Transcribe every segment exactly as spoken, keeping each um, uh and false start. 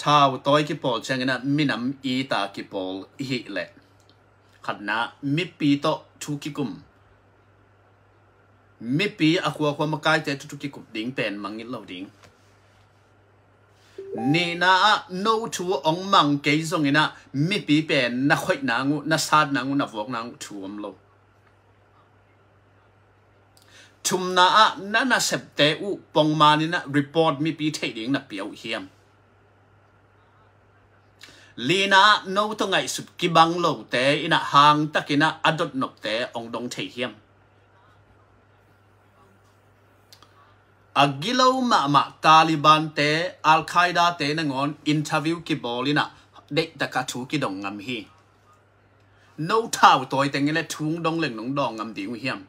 Thau tawi kipawl ciangin ah minam it a kipawl i hih leh, khatna, mipi tawh thu kikum, mipi a khuakhua makaite thu, thu kikum ding pen mangngilh lo ding. Nihna ah no thu hong mang kei zongin ah mipi pen na khoih nang uh, na sat nang uh, na vuak nang uh thu om lo. Thumna ah na nasepte uh pongman in ah report mipi theih ding na pia uh hiam? Lina ah no tawh ngaihsut kibang lote in ah hangtakin ah a dotnopte hong dong thei hiam? A gilo mahmah Taliban-te, Al-Qaeda-te nangawn interview kibawl in ah deihtak a thu kidong ngam hi. No thau tawi teng in le thu hong dong leng nong dawng ngam ding uh hiam?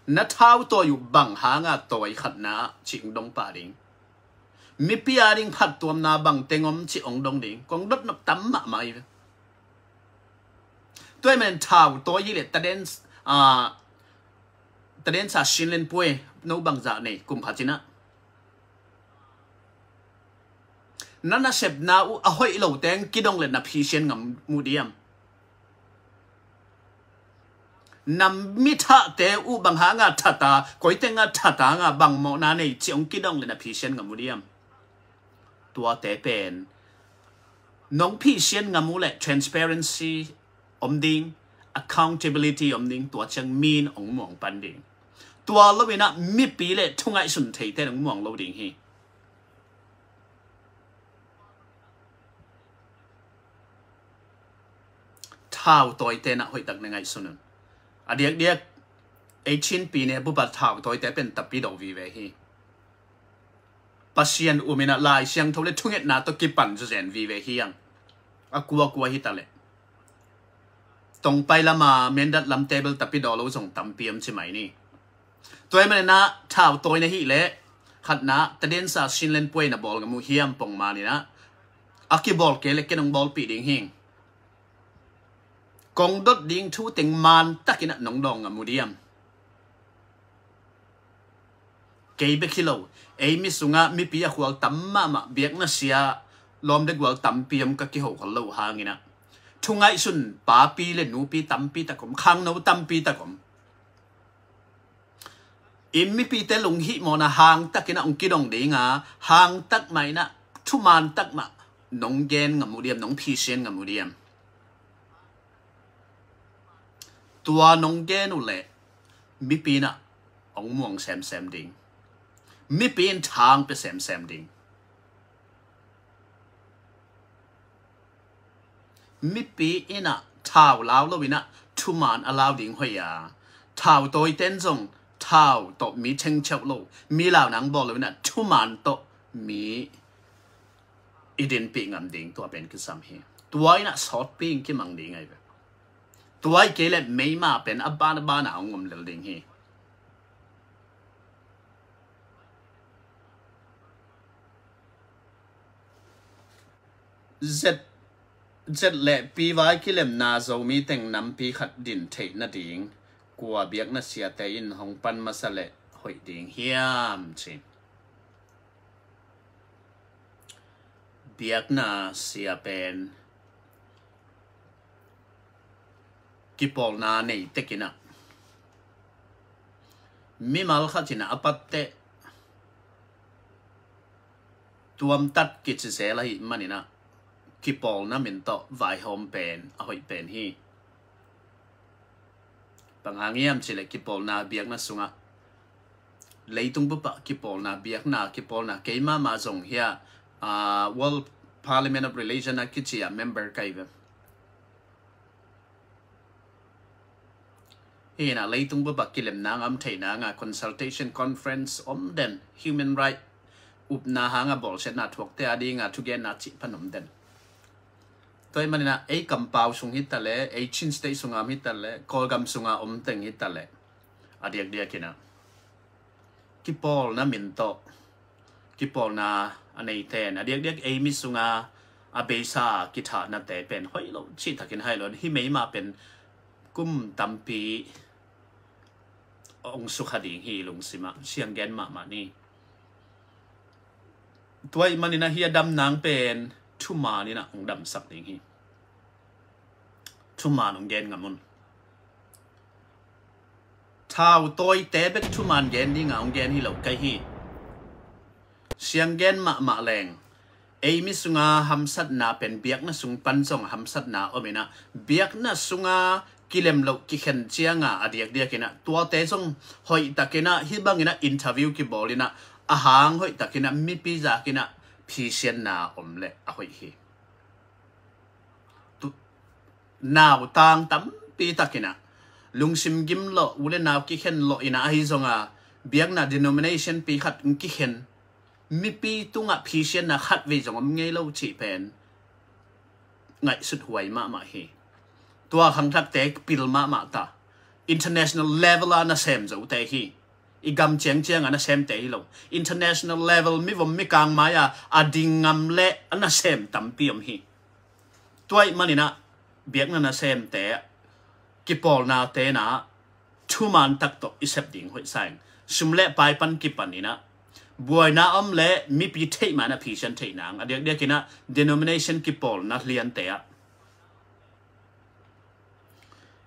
Na thau tawi uh bang hanga tawi, khatna ah cih hong dong pah ding? Mipi a ding phattuamna bang teng om cih hong dong ding? Kong dotnop tam mahmah hi ve. Tua ahih manin thau tawi hi leh taden, ah, tadensa sinlen puai, no bangzah nei kum khat in ah. Na nasepna uh a hoih lo teng kidong le na phisian ngam uh diam? Na mithahte uh bang hanga thata, koi tenga thata, hanga bang mawhna nei cih hong kidong le na phisian ngam uh diam? Tuate pen nong phisian ngam uh leh transparency om ding, accountability om ding, tua ciang min hong muang pan ding. Tua lo in ah mipi le thu ngaihsun theite hong muang lo ding hi. Thau tawite in ah hoihtak na ngaihsun un. A diakdiak ei Chin pi ne bupa thau tawite pen tapidaw vive hi. Pasian um in ah Lai Siangtho le thungetna tawh kipan zuzen vive hi ang. A kuakua hi ta leh, Tongpai lama Mindat lam table tapidaw lo zong tampi om ci mai ni. Tua ahih manin ah thau tawi na hih leh, khatna, tadensa sinlen puai na bawl ngam uh hiam pongman in ah? A kibawl kei leh ken hong bawlpih ding hing. Kong dot ding thu teng mantakin ah nong dawng ngam uh diam? Kei bek hi lo, ei mi sungah mipi a khual tam mahmah, biakna sia, lawmte gual tampi om, ka kiho khol lo hangin ah. Thu ngaihsun papi le nupi tampi tak om, khangno tampi tak om. I mipite lunghihmawhna hangtakin ah hong kidong ding a, hangtak mah in ah thuman tak mah nong gen ngam uh diam, nong phisian ngam uh diam? Tua nong gen uh leh mipi in ah hong muang semsem ding. Mipi in tha hong pia semsem ding. Mipi in ah thau lau lo in ah thuman a lau ding hoih a, thau tawiten zong thau tawh mi thengcheuh lo, mi launa hong bawl lo in ah thuman tawh mi i dinpih ngam ding, tua pen kisam hi. Tua in ah sawtpi in kimang ding ahi ve. Tua ahih kei leh meima pen a ban a ban a hong om lel ding hi. Zet, zet le pi vai kilemna Zomi teng nampi khat din theih nading kua biakna siate in hong pan masa leh hoih ding hiam ci. Biakna sia pen kipawlna nei tekin ah, mimal khat in ah a patteh tuamtat kici zel ahih manin ah, kipawlna min tawh vaihawm pen a hoih pen hi. Bang hang hiam cih leh kipawlna biakna sungah, leitung bup ah kipawlna biakna, kipawlna, keimah mah zong hiah, ah, World Parliament of Religion a kici ah member ka hi ve. Hi in ah leitung bup ah kilemna ngam theihna ngah consultation conference om den, human right upna hang a bawlsiatna thuakte a ding a thugenna cih pan om den. Tua ahih manin ah ei kampau sung hi ta leh, ei Chin State sung a om hi ta leh, Kawlgam sung a om teng hi ta leh, a diakdiak in ah kipawlna min tawh kipawlna a neite in a diakdiak ei mi sung a a beisa kithahnate pen hoih lo cih takin hai lo in, hih meima pen kum tampi hong sukha ding hi, lungsim ah siang gen mahmah ni. Tua ahih manin ah hih a dam nang pen thuman in ah hong damsak ding hi. Thuman hong gen ngam un. Thautawite bek thuman gen ding a hong gen hi lo kei hi. Siang gen mahmah leng, ei mi sunga hamsatna pen biakna sung pan zong hamsatna om in ah, biakna sunga kilem loh kikhen ciang a, a diakdiak in ah tuate zong hoihtak in ah hih bang in ah interview kibawl in ah, a hang hoihtak in ah mipi zak in ah phisianna om leh a hoih hi. Tu, nautang tampi tak in ah lungsim gim lawh, u le nau kikhen lawh in ah, ahi zong a biakna denomination pi khat hong kikhen, mipi tungah phisianna khatvei zong om ngei lo cih pen ngaihsut huai mahmah hi. Tua khangthakte pil mahmah ta. International level a nasem zote hi. I gam ciangciang a nasemte hi lo, international level, mivom mikang mai-a a ding ngam leh a nasem tampi om hi. Tua ahih manin ah biakna nasemte kipawlnate in ah thuman tak tawh i sep ding hoih sa ing. Sum le pai pan kipan in ah buaina om leh mipi theih man a phisian theih nang, a diakdiak in ah denomination kipawlna liante ah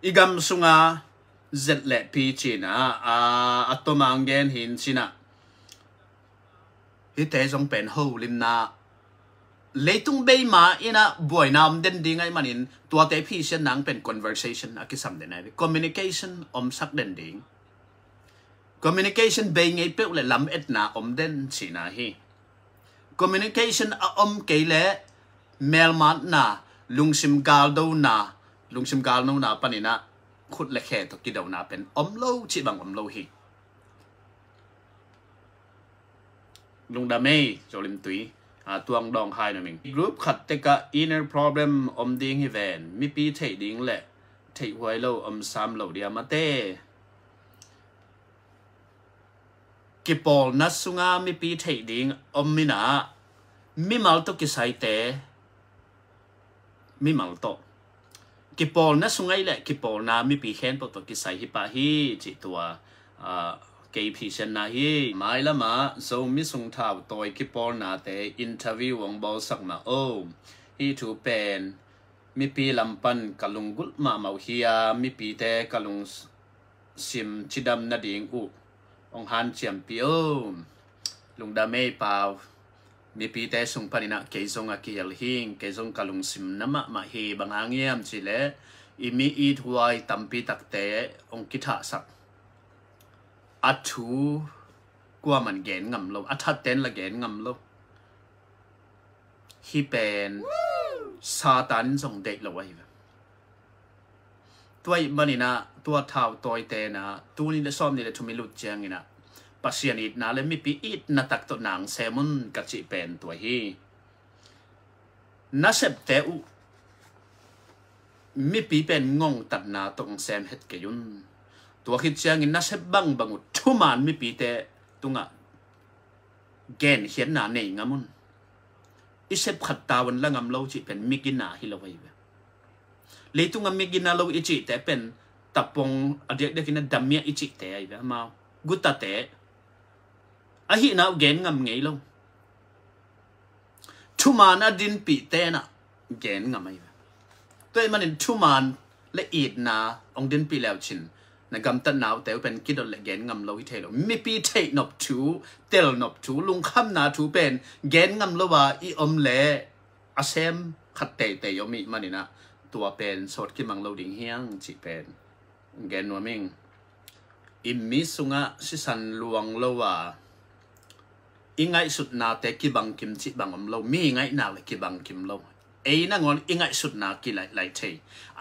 i gam sunga zet le pi cin ah, a, a tom a hong gen hi in cin ah, hihte zong pen holimna, leitung bei ma in ah buaina om den ding ahih manin tuate phisian nang pen conversation a kisam den ahi ve. Communication omsak den ding. Communication bei ngei peuh le lametna om den cihna hi. Communication a om kei leh melmatna, lungsim galdona, lungsim galnona pan in ah khut le khe tawh kidona pen om lo cih bang om lo hi. Lungdam ei, Zolim Tui. A, tuang dawng hai na ming. Group khat tekah inner problem om ding hi ven. Mipi theih ding le theih huai lo om sam lo dia mate. Kipawlna sunga mipi theih ding om in ah mimal tawh kisaite, mimal tawh. Kipawlna sung ahih leh kipawlna mipi khempeuh tawh kisai hi pah hi cih tua, ah, kei phisianna hi. Mailamah Zomi sung thautawi kipawlnate interview hong bawlsak mah o. Hih thu pen mipi lam pan ka lunggulh mahmah uh hi a, mipite ka lungsim cidam nading uh hong hanciampih o. Lungdam ei pau. Mipite sung panin ah kei zong a kihel hing, kei zong ka lungsim na mahmah hi. Bang hang hiam cih leh i mi it huai tampi takte hong kithahsak. A thu kuaman gen ngam lo, a thatten la gen ngam lo. Hih pen Satan in zong deih lo ahi ve. Tua ahih manin ah tua thautawite in ah tuni le sawmnih le thum i lut ciangin ah Pasian itna le mipi itna tak tawh nang sem un ka cih pen tua hi. Nasepte uh mipi pen ngongtatna tawh hong sem het kei un. Tua khit ciangin nasep bangbang uh thuman mipite tungah genkhiatna nei ngam un. I sep khat tavuan la ngam lo cih pen migina hi lo ahi ve. Leitung a migina lo i cihte pen tapong a diakdiak in a damiah i cihte ahi ve. Amau gutate ahihna uh gen ngam ngei lo. Thuman a dinpihte in ah gen ngam ahi ve. Tua ahih manin thuman le itna hong dinpih leu cin na gamtatna uh te uh pen kidot le gen ngam lo hi thei lo. Mipi theih nop thu, tel nop thu, lungkhamna thu pen gen ngam lo a i om leh a sem khat teitei om ih manin ah tua pen sawt kimang lo ding hi hang cih pen gen nuam ing. I mi sungah sisan luang lo a i ngaihsutnate kibangkim cih bang om lo. Mi ngaihnak le kibangkim lo. Ei nangawn i ngaihsutna kilailai thei.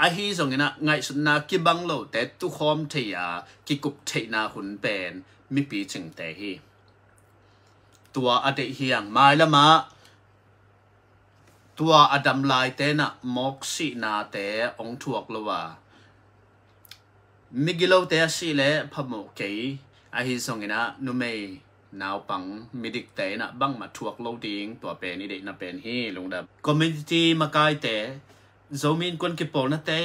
Ahi zongin ah ngaihsutna kibang lote tukhawm thei a kikup theihna hun pen mipi cingte hi. Tua a deih hi hang. Mailamah tua a dam laite in ah mawk sihnate hong thuak lo a, migilote a sih leh phamawh kei. Ahi zongin ah numei naupang midikte in ah bangmah thuak lo ding, tua pen i deihna pen hi. Lungdam. Community makaite, Zomi Innkuan kipawlnate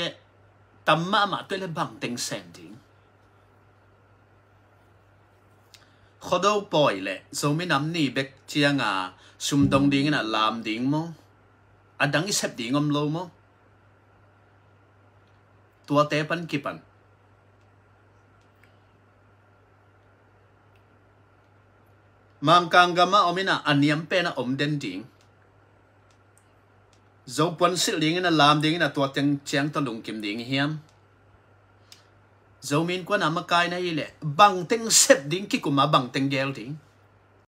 tam mahmah, tua leh bang teng sem ding? Khuado pawi le Zomi nam ni bek cianga sumdong dingin a lam ding maw? A dang i sep ding om lo maw? Tuate pan kipan Mangkang gama om ina a niam pena om den ding. Zopuan silh dingin a lam dingin a tua teng ciang tawh lungkim ding hiam? Zomi Innkuan a makaina hi leh bangteng sep ding, kikuma bangteng gel ding,